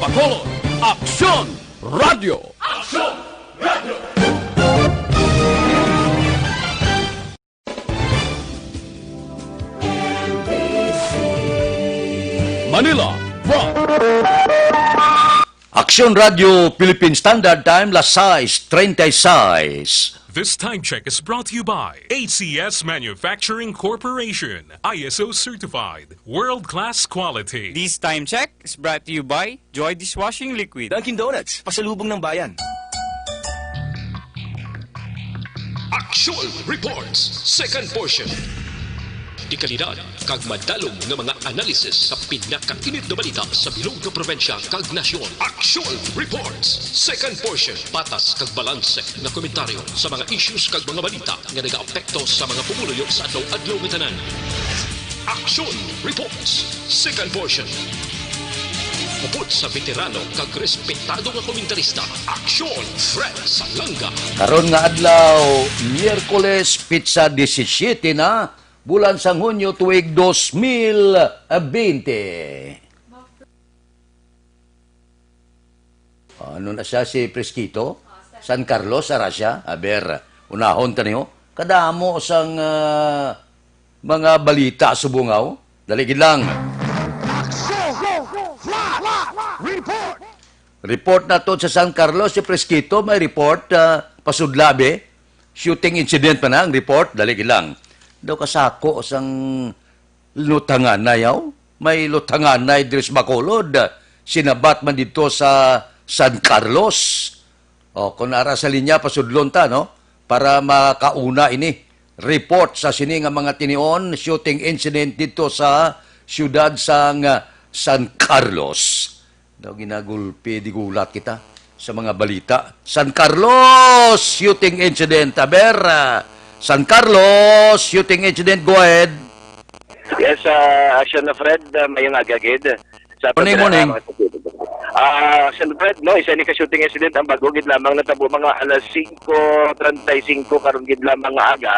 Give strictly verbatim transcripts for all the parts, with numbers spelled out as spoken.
Bacolod, Aksyon Radio. Manila, One. Aksyon Radio Philippine Standard Time, las sais treinta y seis. This time check is brought to you by A C S Manufacturing Corporation, I S O certified, world-class quality. This time check is brought to you by Joy Dishwashing Liquid. Dunkin' Donuts, pasalubong ng bayan. Action Reports, second portion. Dekalidad kag madalom nga mga analysis sa pinakainit nga balita sa bilog nga probinsya kag nasyon. Action Reports, second portion. Patas kag balanse nga komentaryo sa mga issues kag mga balita nga nagaapekto sa mga pumuluyo sa adlaw-adlaw nga tanan. Action Reports, second portion. Upod sa veterano kag respetado nga komentarista, Aksyon Fred Salanga. Karon nga adlaw, Miyerkules, petsa disisyete na, bulan sang Hunyo, tuig dos mil bente. Ano na siya, si Fresquito? San Carlos, ara siya? Aber, unahon ta niyo. Kadamo sang, ah, mga balita subong, aw. Dali gid lang. Report nato sa San Carlos, si Fresquito, may report, ah, pasudla, be. Shooting incident pa na ang report, dali gid lang. Daw kasako sang lutanganay, aw. May lutanganay diri sa Bacolod. Sinabat man dito sa San Carlos. O, kung ara sa linya, pasudlon ta, no? Para makauna ini. Report sa sini nga mga tinion, shooting incident dito sa siyudad sang, ah, San Carlos. Daw ginagulpi, di gulat kita sa mga balita. San Carlos, shooting incident. Aber, ah, San Carlos, shooting incident. Go ahead. Yes, ah, Action na Fred, ah, mayong aga gid. Sa Morning, pagdala morning. Sa mga sakit. Ah, Action Fred, no, isa ni ka shooting incident ang bago gid lamang natabo mga alas singko treinta y cinco karon gid lamang nga aga.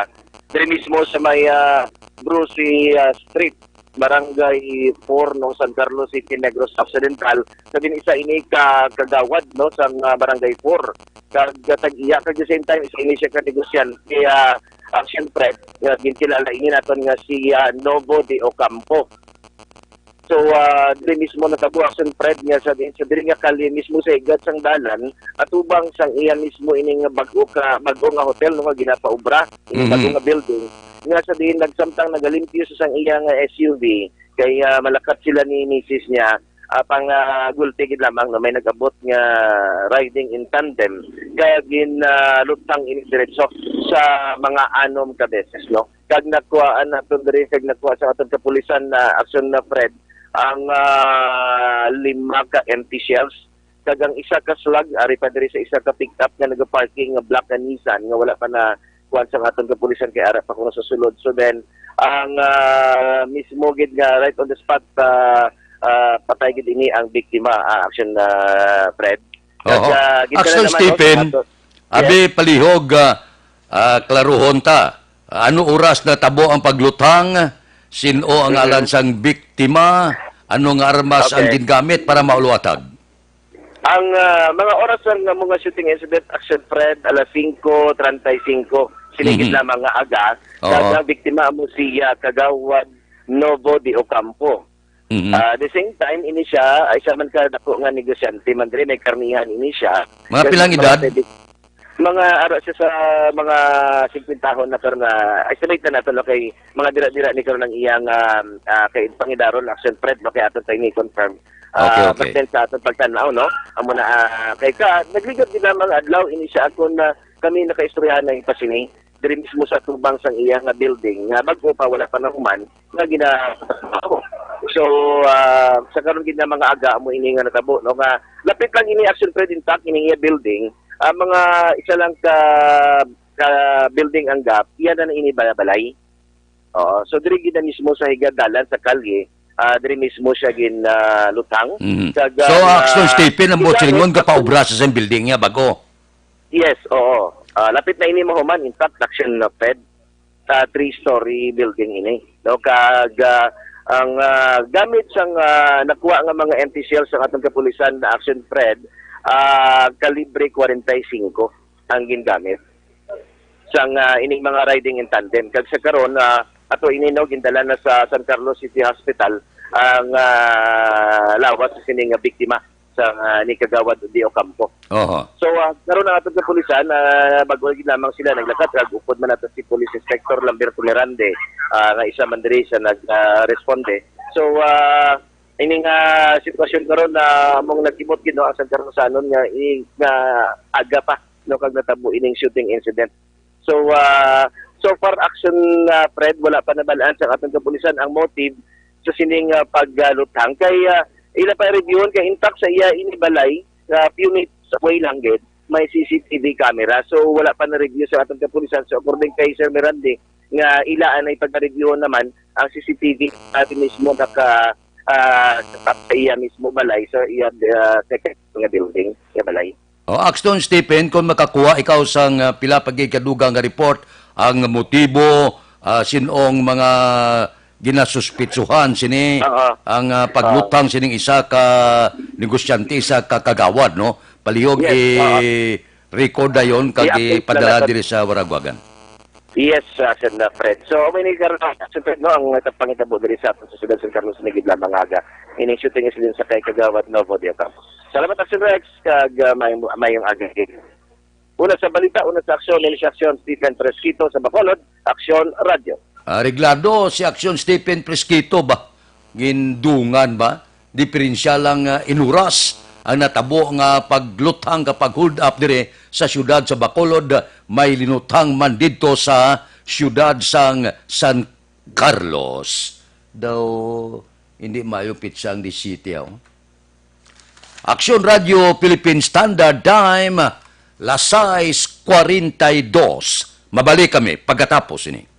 Diri mismo sa may, ah, Bruce, ah, Street, Barangay four, no, San Carlos City, Negros Occidental. Sa din isa ini ka kagawad, no, sa, ah, Barangay four. Kag, ah, tag-iya, kag the same time, isa ini siya ka negosyante, ah, Action Fred, nga ginkilala ini naton nga si, ah, Novo de Ocampo. So, ah, diri mismo natabo, Action Fred, nga sa, sa diri nga kalye mismo sa higad sang dalan, atubang sang iya mismo ini nga bag-o ka, bag-o nga hotel, no, nga ginapaubra, ini Mhm. bag-o nga building, nga sa diin nagsamtang nagalimpyo sa sang iya nga S U V, kay, ah, malakat sila ni misis niya, apang, ah, gulti gid lamang, no, may nag-abot nga riding in tandem, kaya gin, ah, lutang ini diretso sa mga anom ka beses, no? Kag nakuhaan naton diri, kag nakuha sa aton kapulisan na aksyon na Fred ang, ah, lima ka empty shells, kag ang isa ka slug ari pa diri sa isa ka pick-up nga nagaparking nga black nga Nissan nga wala pa na kuan sa aton kapulisan kay ara pa kuno sa sulod. So then, ang, ah, mismo gid nga right on the spot, ah, ah, patay gid ini ang biktima, ah, action, ah, Fred. Kag, Oo. ah, gid Action, naman, no, Stephen, sa ato-, abi, yes. Palihog, ah, ah, klaruhon ta. Ano oras natabo ang paglutang? Sin-o ang Mhm. ngalan sang biktima? Ano nga armas ang Okay. gingamit para mauluwatag? Ang, ah, mga oras sang mga shooting incident, Action Fred, alas singko treinta y cinco, sinigit Mhm. lamang nga aga. Oo. Kag ang biktima amo siya, Kagawad Novo de Ocampo. Mhm. Ah, the same time, ini siya, ay siya man ka dako nga negosyante man diri, may karnihan ini siya. Mga Kag pilang mga edad? pwede, mga aro siya sa mga singkwentahon na karon nga, estimate na nato, no, kay mga dira-dira ni karon ang iyang, ah, ah, kay pangidaron, Action Fred, no, kay aton tayo ni confirm. Okay, Ah, okay. But then sa aton pagtanaw, no, amo na, ah, kay ka, nagligad din ang mga adlaw, ini siya ako na kami nakaistoryahan na ipasini diri mismo sa tubang sang iya nga building nga bag-o pa, wala pa nahuman nga gina-, so, ah, sa karon gid nga mga aga mo ini nga natabo, no, nga lapit lang ini, Action Fred, intact ini iya building, ah, mga isa lang ka, ka building ang gap, iya na, na ini balabalay. Oo, so diri gid na mismo sa higad dalan sa kalye, ah, diri mismo siya gin, ah, lutang. Mhm. Kag, So, ah, Action Stephen, ang kita buot silingon, mo- kapaubra sa same building niya, bago? Yes, oo. Ah, lapit na ini mahuman. In fact, Action, uh, Fred, ah, three-story building ini. No, kag, ah, Ang, ah, gamit sang, ah, nakuha nga mga empty shells sang atong kapulisan na action, Fred, ah, kalibre forty-five ang gingamit sang, ah, ining mga riding in tandem. Kag sa karon, ah, ato ini, no, gindala na sa San Carlos City Hospital ang, ah, lawas sa sini nga biktima sa, ah, ni Kagawad Di Ocampo. Oho. So, ah, karon ang atong kapulisan, ah, bag-o gid lamang sila naglakat, kag upod man nato si Police Inspector Lamberto Mirande, ah, nga isa man diri sa nag, ah, responde. So, ah, ini nga sitwasyon karon na among nakimot gid, no, ang San Carlosanon nga i-, nga aga pa, no, kag natabo ining shooting incident. So, ah, so far, action, ah, Fred, wala pa nabal-an sa atong kapulisan ang motive sa sining, ah, pagluthang. Kay, ah, ila pa reviewon kay intact sa iya ini balay, sa few meters away lang gid, may C C T V camera. So, wala pa na-review sa atong kapulisan. So, according kay Sir Mirande, nga ila anay pag-review naman ang C C T V na mismo naka, ah, sa iya mismo balay, sa iya, ah, second nga building, nga balay. O, Axton Stephen, kung makakuha ikaw sang, ah, pila pa gid kadugang nga report, ang motibo, ah, sin-ong mga ginasuspitsuhan sini, Oo. ang, ah, pagluthang sining isa ka negosyante, isa ka kagawad, no? Palihog Yes, oo. i-record dayon kag I-update lang ipadala naton. diri sa Waraguagan. Yes, uh, Sen, uh, Fred. So, may ni karon, uh, Sen Fred, no, ang pangitabo diri sa aton sa siyudad sa San Carlos, nagid lamang aga. Ining shooting incident sa kay Kagawad Novo Diocampo. Salamat, Action Rex, kag, uh, may, mayong aga. Una sa balita, una sa aksyon, ini si Aksyon Stephen Fresquito sa Bacolod, Aksyon Radyo. Areglado si Aksyon Stephen Fresquito ba? Gindungan ba? Diferensya lang, ah, in oras ang natabo nga pagluthang ka pag-hold up dire sa siyudad sa Bacolod, may linuthang man didto sa siyudad sang San Carlos. Daw, hindi mayo pitsang di sitio. Aksyon Radio Philippine Standard Time, las sais cuarenta y dos. Mabalik kami pagkatapos ini.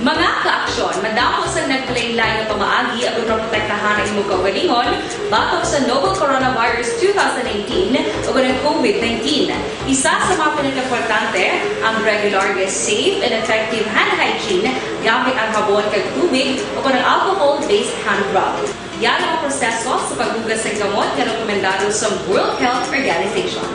Mga kaaksyon, madamo sang naglain-lain nga pamaagi aron maprotektahan ang imong kaugalingon batok sa novel coronavirus two thousand nineteen ug ang COVID nineteen. Isa sa mga pinakaimportante, ang regular nga safe and effective hand hygiene gamit ang habon kag tubig o kon ang alcohol-based hand rub. Yan ang proseso sa paghugas sang kamot nga rekomendado sa World Health Organization.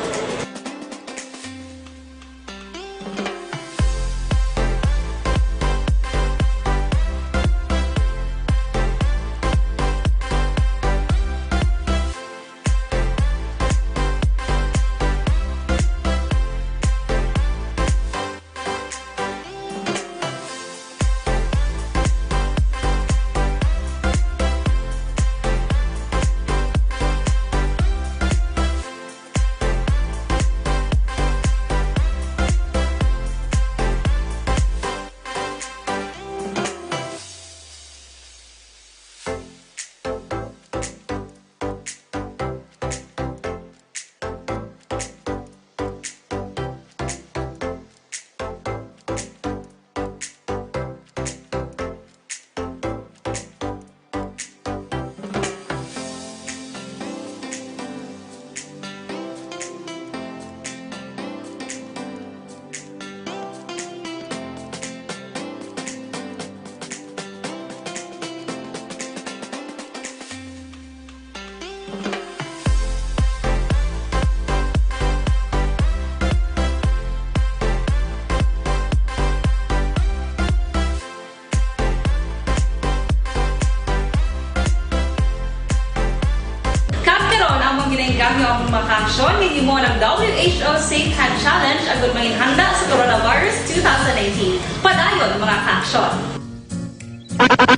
Kag karon, amon ginainggangyo ang mga kaaksyon nga himo ng W H O Safe Hand Challenge agud manginhanda sa coronavirus two thousand nineteen. Padayon, mga kaaksyon.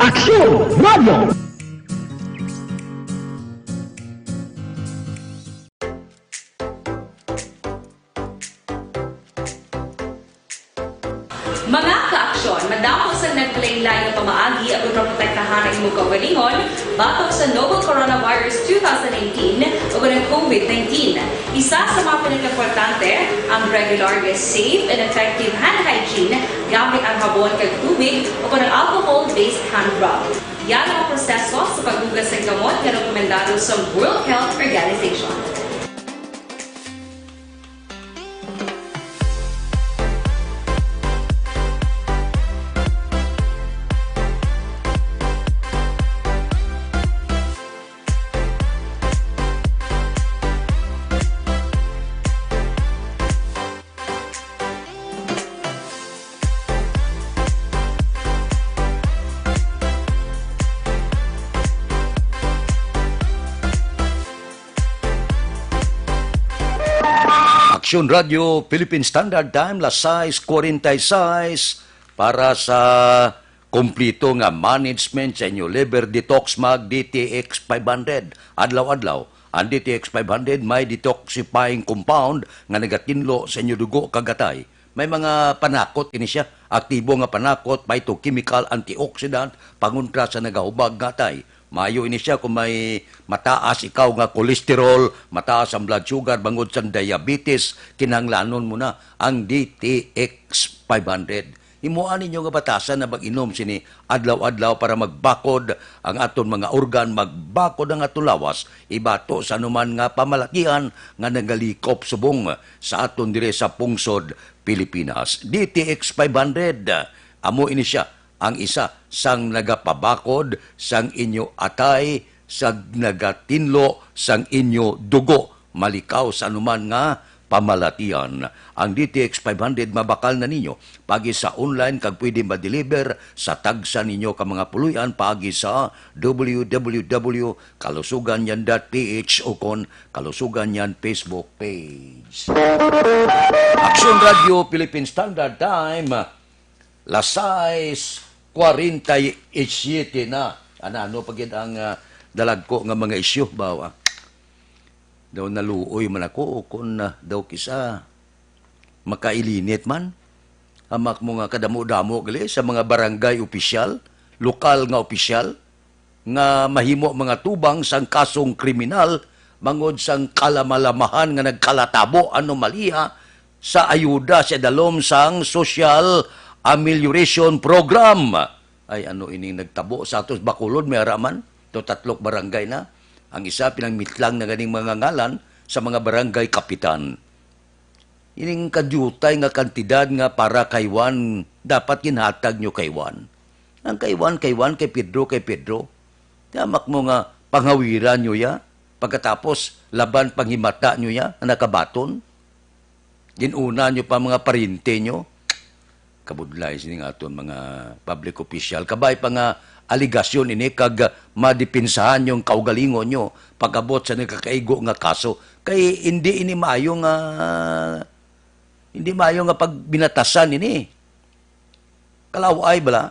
Aksyon Radio! Mga kaaksyon, madamo sang nag- Lain-lain nga pamaagi agud maprotektahan ang imong kaugalingon batok sa novel coronavirus two thousand nineteen ug ang COVID nineteen. Isa sa mga pinakaimportante ang regular nga safe and effective hand hygiene gamit ang habon kag tubig o kon ang alcohol-based hand rub. Yan ang proseso sa paghugas sang kamot nga rekomendado sa World Health Organization. Aksyon Radio Philippine Standard Time, las sais cuarenta y seis, para sa kompleto nga management sa inyo liver detox, mag D T X five hundred. Adlaw-adlaw, ang D T X five hundred may detoxifying compound nga nagatinlo sa inyo dugo kag atay. May mga panakot ini siya, aktibo nga panakot, phytochemical, antioxidant, pangontra sa nagahubag nga atay. Maayo ini siya kung may mataas ikaw nga cholesterol, mataas ang blood sugar, bangod sang diabetes, kinahanglanon mo na ang D T X five hundred. Himuan ninyo nga batasan na mag-inom sini adlaw-adlaw para magbakod ang aton mga organ, magbakod ang aton lawas, ibato sa anuman nga pamalakian nga nagalikop subong sa aton diri sa pungsod Pilipinas. D T X five hundred, amo ini siya ang isa sang nagapabakod sang inyo atay, sa nagatinlo sang inyo dugo, malikaw sa anuman nga pamalatian. Ang D T X five hundred mabakal na ninyo pagi sa online kag pwede ma-deliver sa tagsa ninyo ka mga puloy-an paagi sa W W W kalusugan yan dot P H o kon Kalusugan yan Facebook page. Aksyon Radio Philippine Standard Time, las sais cuarenta y siete na. Ano, ano pa gid ang, ah, dalagko nga mga isyu, bawa? Daw naluoy man ako o kung, ah, daw kisa makailinit man. Hamak mo nga kadamo-damo gali sa mga barangay opisyal, lokal nga opisyal, nga mahimo mga tubang sang kasong kriminal bangod sang kalamalamahan nga nagkalatabo, anomalya, sa ayuda sa idalom sang Social Amelioration Program. Ay, ano ining nagtabo sa atos Bacolod, may ara man, to tatlok barangay na. Ang isa, pinangmitlang na ganing mga ngalan sa mga barangay kapitan. Ining kadiyutay nga kantidad nga para kay Juan, dapat ginhatag nyo kay Juan. Ang kay Juan, kay Juan, kay Pedro, kay Pedro. Tiamak mo nga panghawiran nyo ya, pagkatapos laban panghimata nyo ya, ang nakabaton. Ginuna nyo pa mga parinte nyo. Kabudlay sining aton mga public official. Kabay pa nga aligasyon ini kag madipinsahan yung kaugalingon nyo pag-abot sa nagkakaigo nga kaso. Kay hindi ini maayo nga, hindi maayo nga pagbinatasan ini. Kalaw-ay bala,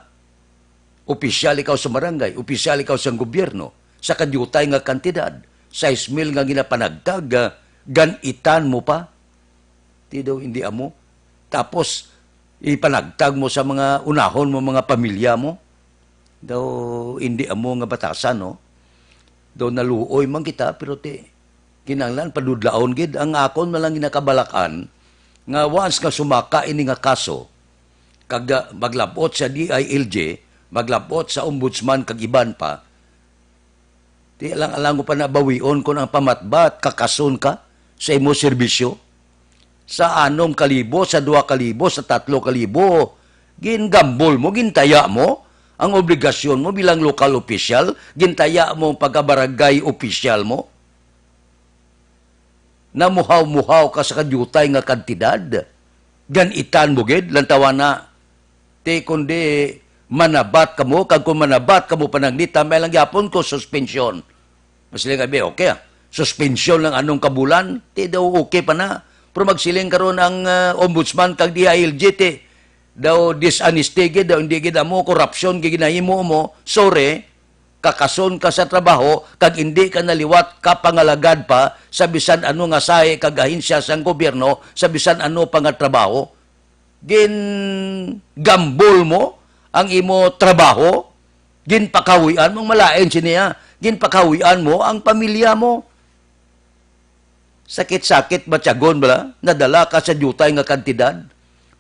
opisyal ikaw sa barangay, opisyal ikaw sa gobyerno, sa kadiyutay nga kantidad, sais mil nga ginapanagtag, ah, gan-itan mo pa. Di daw hindi amo. Tapos, ipanagtag mo sa mga unahon mo, mga pamilya mo. Daw hindi amo nga batasan, no? Daw naluoy man kita, pero ti, kinahanglan padudlaon gid. Ang akon na lang ginakabalak-an, nga once nga sumaka ini nga kaso, kag, ah, maglab-ot sa D I L G, maglab-ot sa ombudsman kag iban pa, Ti alang-alang ko pa nabawion kon ang pamatbat kakason ka sa imo serbisyo. Sa anom ka libo, sa duha ka libo, sa tatlo ka libo, gingambol mo, gintaya mo ang obligasyon mo bilang lokal opisyal, gintaya mo ang pagkabarangay opisyal mo. Namuhaw-muhaw ka sa kadiyutay nga kantidad. Gan-itan mo gid, lantawana. Ti kundi manabat kamo, kag kung manabat kamo pananglitan, may lang gyapon ko suspensyon. Masiling abi, okay, ah. Suspensyon lang anom ka bulan, ti daw okay pa na. Pero magsiling karon ang, ah, ombudsman kag D I L G, ti daw dishonesty gid, daw hindi gid amo, korupsyon gid ginahimo mo. Sorry, kakason ka sa trabaho kag hindi ka naliwat ka pangalagad pa sa bisan ano nga sahi kag ahensya sang gobyerno, sa bisan ano pa nga trabaho. Gin-gamble mo ang imo trabaho, ginpakahuy-an mo, ang malain sini, ah, ginpakahuy-an mo ang pamilya mo. Sakit-sakit matyagon bala, nadala ka sa diutay nga kantidad.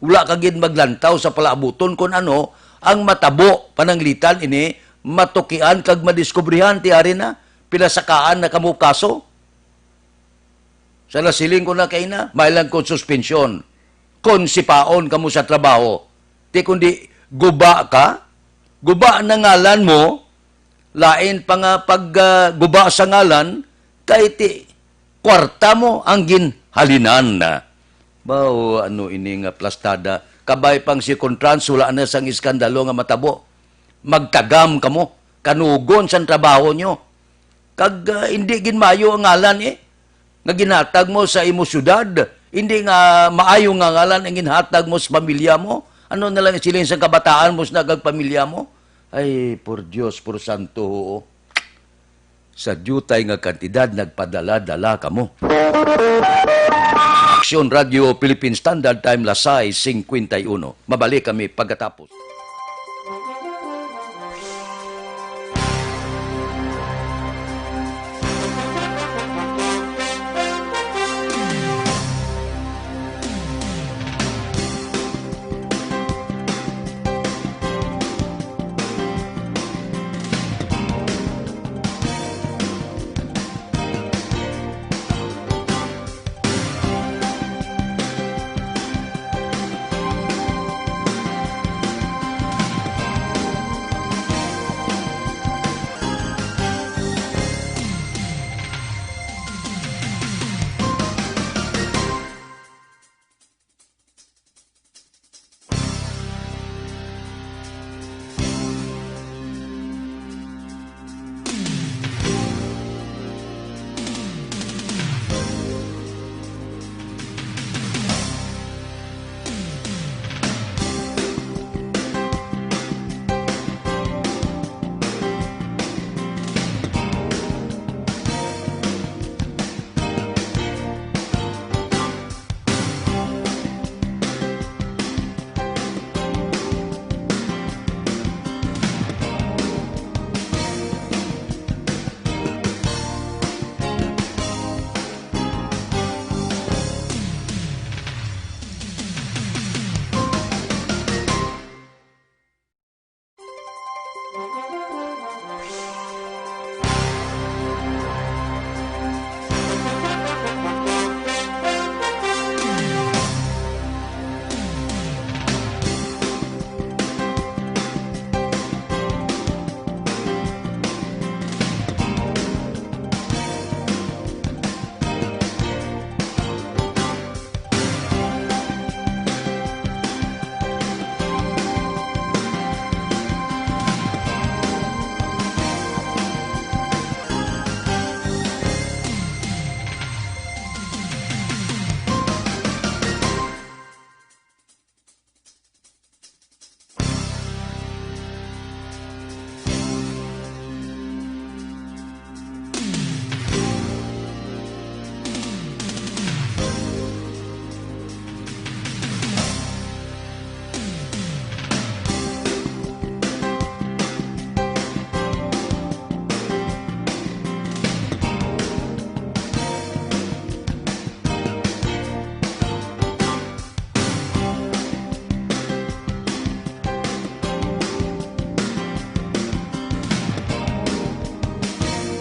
Wala ka gid maglantaw sa palaabuton kun ano ang matabo, pananglitan ini, matukian kag madiskubrihan ti ari na. Pila sa kaan na kamo kaso? Sa nasiling ko na kay na, may lang kon suspensyon, kon sipaon kamo sa trabaho. Ti kundi guba ka, guba na ngalan mo, lain pa nga pag, ah, guba sa ngalan, kay ti kwarta mo ang ginhalinan. Baw, ano ini nga plastada? Kabay pang second tranche, wala na sang iskandalo nga matabo. Magtagam kamo, kanugon sang trabaho nyo. Kag, ah, hindi gid maayo ang ngalan, eh, nga ginhatag mo sa imo syudad. Hindi nga maayo nga ngalan ang ginhatag mo sa pamilya mo. Ano na lang siling sang kabataan mo sa kag pamilya mo? Ay, por Dios, por santo, oo. Sa diutay nga kantidad, nagpadala-dala kamo. Aksyon Radio Philippine Standard Time, las sais cincuenta y uno. Mabalik kami pagkatapos.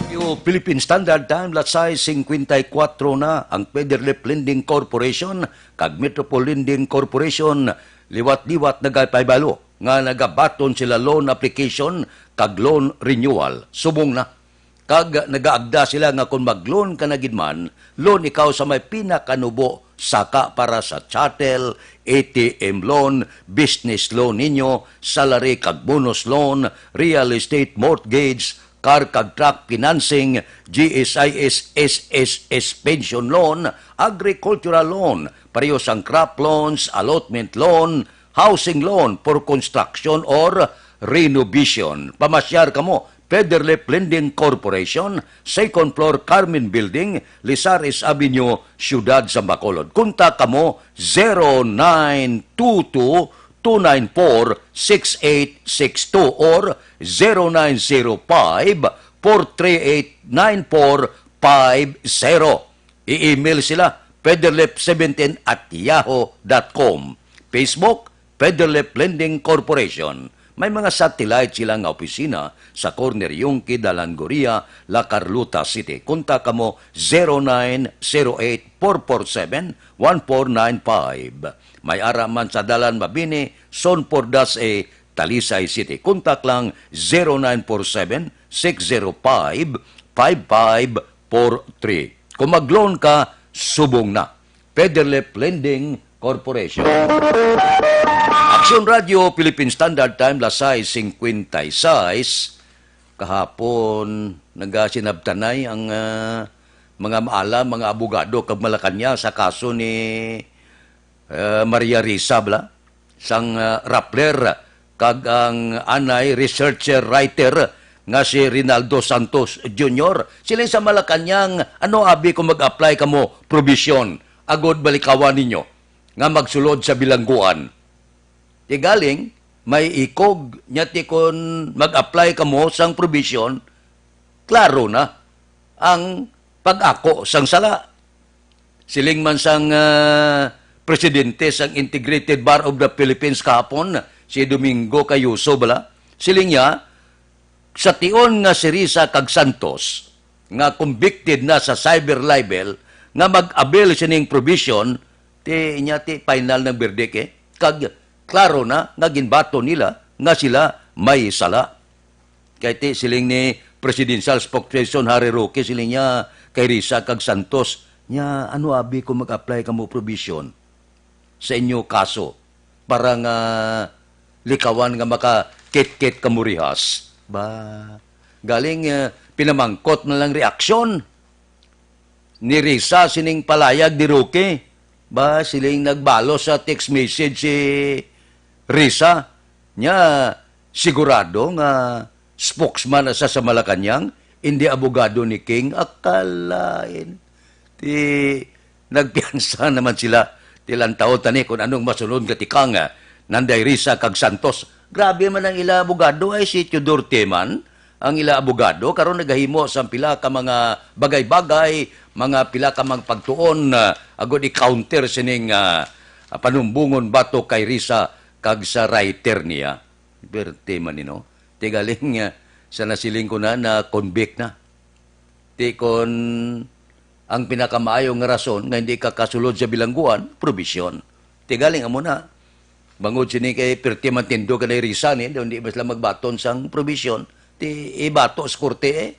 Yo, Philippine Standard Time, las sais cincuenta y cuatro na. Ang Federlip Lending Corporation kag Metropole Lending Corporation liwat-liwat nagapahibalo nga nagabaton sila loan application kag loan renewal. Subong na. Kag nagaagda sila nga kon mag-loan ka na gid man, loan ikaw sa may pinakanubo, saka para sa chattel, A T M loan, business loan ninyo, salary kag bonus loan, real estate mortgage, car kag truck financing, G S I S, S S S pension loan, agricultural loan, pareho sang crop loans, allotment loan, housing loan for construction or renovation. Pamasyar kamo, Federlip Lending Corporation, second floor, Carmen Building, Lizares Avenue, Siyudad sa Bacolod. Kontak kamo, zero nine two two two nine four, six eight six two or zero nine zero five, four three eight, nine four five zero. I-email sila, federlip seventeen at yahoo dot com. Facebook, Federlip Lending Corporation. May mga satellite sila nga opisina sa corner Yungque, Dalan Gorria, La Carlota City. Kontak kamo, zero nine zero eight, four four seven, one four nine five. May ara man sa Dalan Mabini, Son Pordas A, Talisay City. Kontak lang, zero nine four seven, six zero five, five five four three. Kung mag-loan ka, subong na. Federlip Lending Corporation. Aksyon Radio, Philippine Standard Time, las sais cincuenta y seis. Kahapon, nagasinabtanay ang, ah, mga maala, mga abogado kag Malacañang sa kaso ni, ah, Maria Ressa, bala, sang, ah, Rappler, kag ang anay researcher writer nga si Rinaldo Santos Junior. Siling sa Malacañang, ano abi kung mag-apply kamo probation agud malikawan ninyo nga magsulod sa bilangguan? Ti galing, may ikog niya ti kon mag-apply kamo sang probation, klaro na ang pag-ako sang sala. Siling man sang, ah, presidente sang Integrated Bar of the Philippines kahapon, si Domingo Cayuso bala, siling niya, sa tion nga si Ressa kag Santos, nga convicted na sa cyber libel, nga mag-avail sining probation, ti, inya ti final ng verdict, eh. Kag klaro na nga ginbaton nila nga sila may sala. Kay ti siling ni Presidential Spokesperson Harry Roque, siling niya kay Ressa kag Santos, niya, "Ano abi kung mag-apply kamo probation sa inyo kaso para nga likawan nga makakitkit kamo rihas?" Ba, galing, eh, pinamangkot na lang reaksyon ni Ressa sining palayag ni Roque. Ba, siling nagbalos sa text message si Ressa. Nya, sigurado nga spokesman na sa, sa Malacañang, indi abogado ni King. Akalain. Ti, nagpiyansa naman sila. Ti, lantawon ta ni kung anong masunod nga tikang, ah, nanday Ressa kag Santos. Grabe man ang ila abogado, ay si Teodor Teman, ang ila abogado, karon nagahimo sang pila ka mga bagay-bagay, mga pila ka mga pagtuon, ah, agud i-counter sining, ah, panumbongon batok kay Ressa kag sa writer niya. Perte man ni, no? Ti galing, ah, sa nasiling ko na, na-convict na. Ti kon ang pinakamaayo nga rason nga hindi ka kasulod sa bilangguan, probation. Ti galing amo na. Bangod sini kay perti man tindog kanay Ressa ni, daw hindi ba sila magbaton sang probation. Ti ibato sa korte, eh.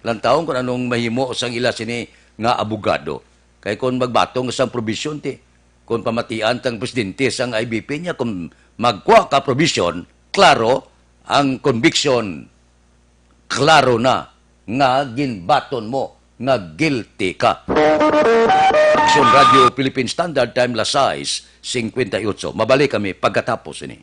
Lantawon kung anong mahimo sang ila sini nga abogado. Kay kung magbaton sang probation, ti, kung pamatian tang presidente sang I B P niya, kung magkuha ka probation, klaro ang conviction. Klaro na nga ginbaton mo nga guilty ka. Aksyon Radio Philippine Standard Time, las sais cincuenta y ocho. Mabalik kami pagkatapos ini.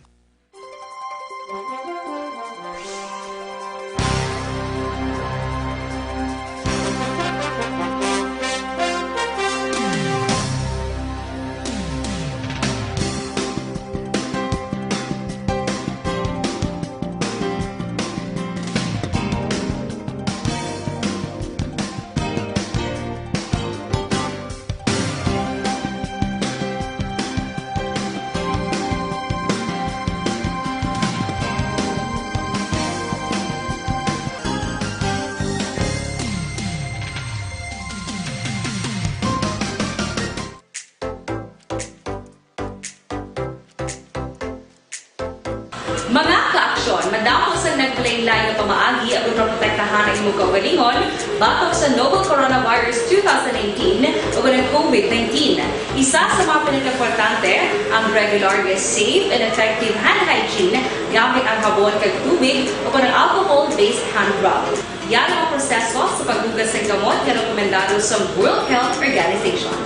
Mga kaaksyon, madamo sang naglain-lain nga pamaagi aron maprotektahan ang imong kaugalingon batok sa novel coronavirus two thousand nineteen o ang COVID nineteen. Isa sa mga pinakaimportante, ang regular nga safe and effective hand hygiene gamit ang habon kag tubig o ang alcohol-based hand rub. Yan ang proseso sa paghugas ng gamot nga rekomendado sa World Health Organization.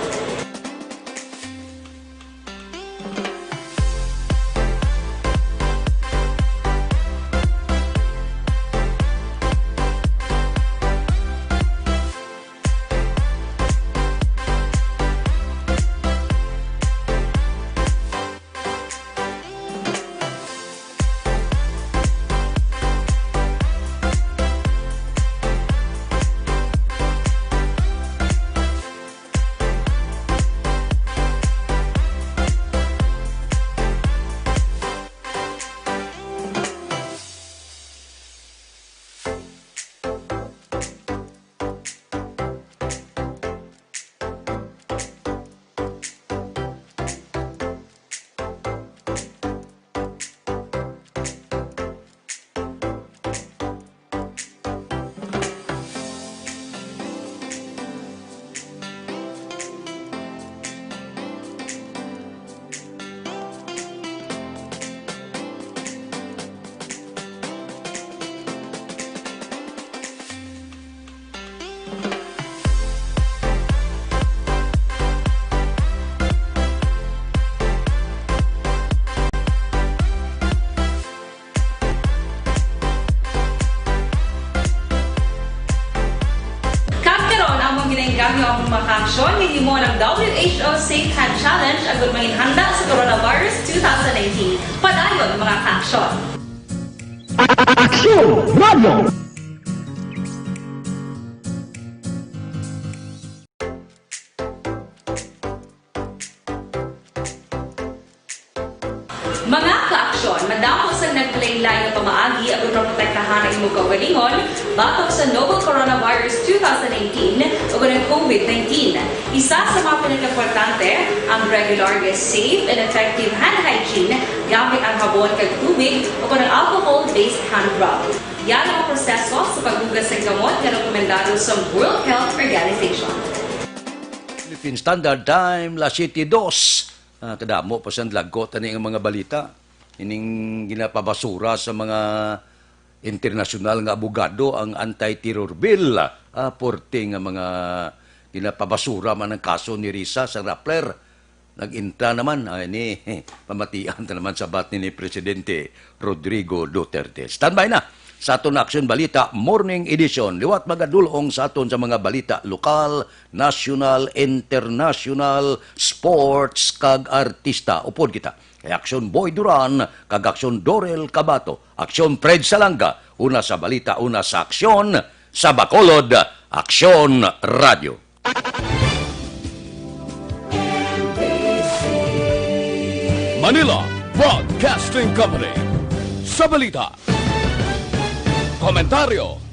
Aksyon, gihimo ang W H O Safe Hand Challenge agud manginhanda sa coronavirus two thousand nineteen. Padayon, mga kaaksyon. Aksyon Radio! Mga kaaksyon, madamo sang naglain-lain nga pamaagi agud maprotektahan ang imong kaugalingon batok sa novel coronavirus two thousand nineteen ug ang COVID nineteen. Isa sa mga pinakaimportante ang regular nga safe and effective hand hygiene gamit ang habon kag tubig o ang alcohol-based hand rub. Yara ang proseso sa paghugas sang kamot nga rekomendado sa World Health Organization. Philippine Standard Time, las siete dos. Ah, kadamo pa sang dalagot ani nga mga balita. Ining ginapabasura sa mga internasyonal nga abogado ang anti-terror bill. Ah, porte nga mga ginapabasura man ang kaso ni Risa sa Rappler. Nag-intra naman, ay ni pamatian ta naman sabat ni, ni Presidente Rodrigo Duterte. Standby na sa aton Aksyon Balita Morning Edition. Liwat magadulong sa aton sa mga balita lokal, national, international, sports, kag artista. Upod kita kay Aksyon Boy Duran kag Aksyon Dorel Cabato, Aksyon Fred Salanga, una sa balita, una sa aksyon, sa Bacolod, Aksyon Radio. Manila Broadcasting Company. Sa balita, komentaryo,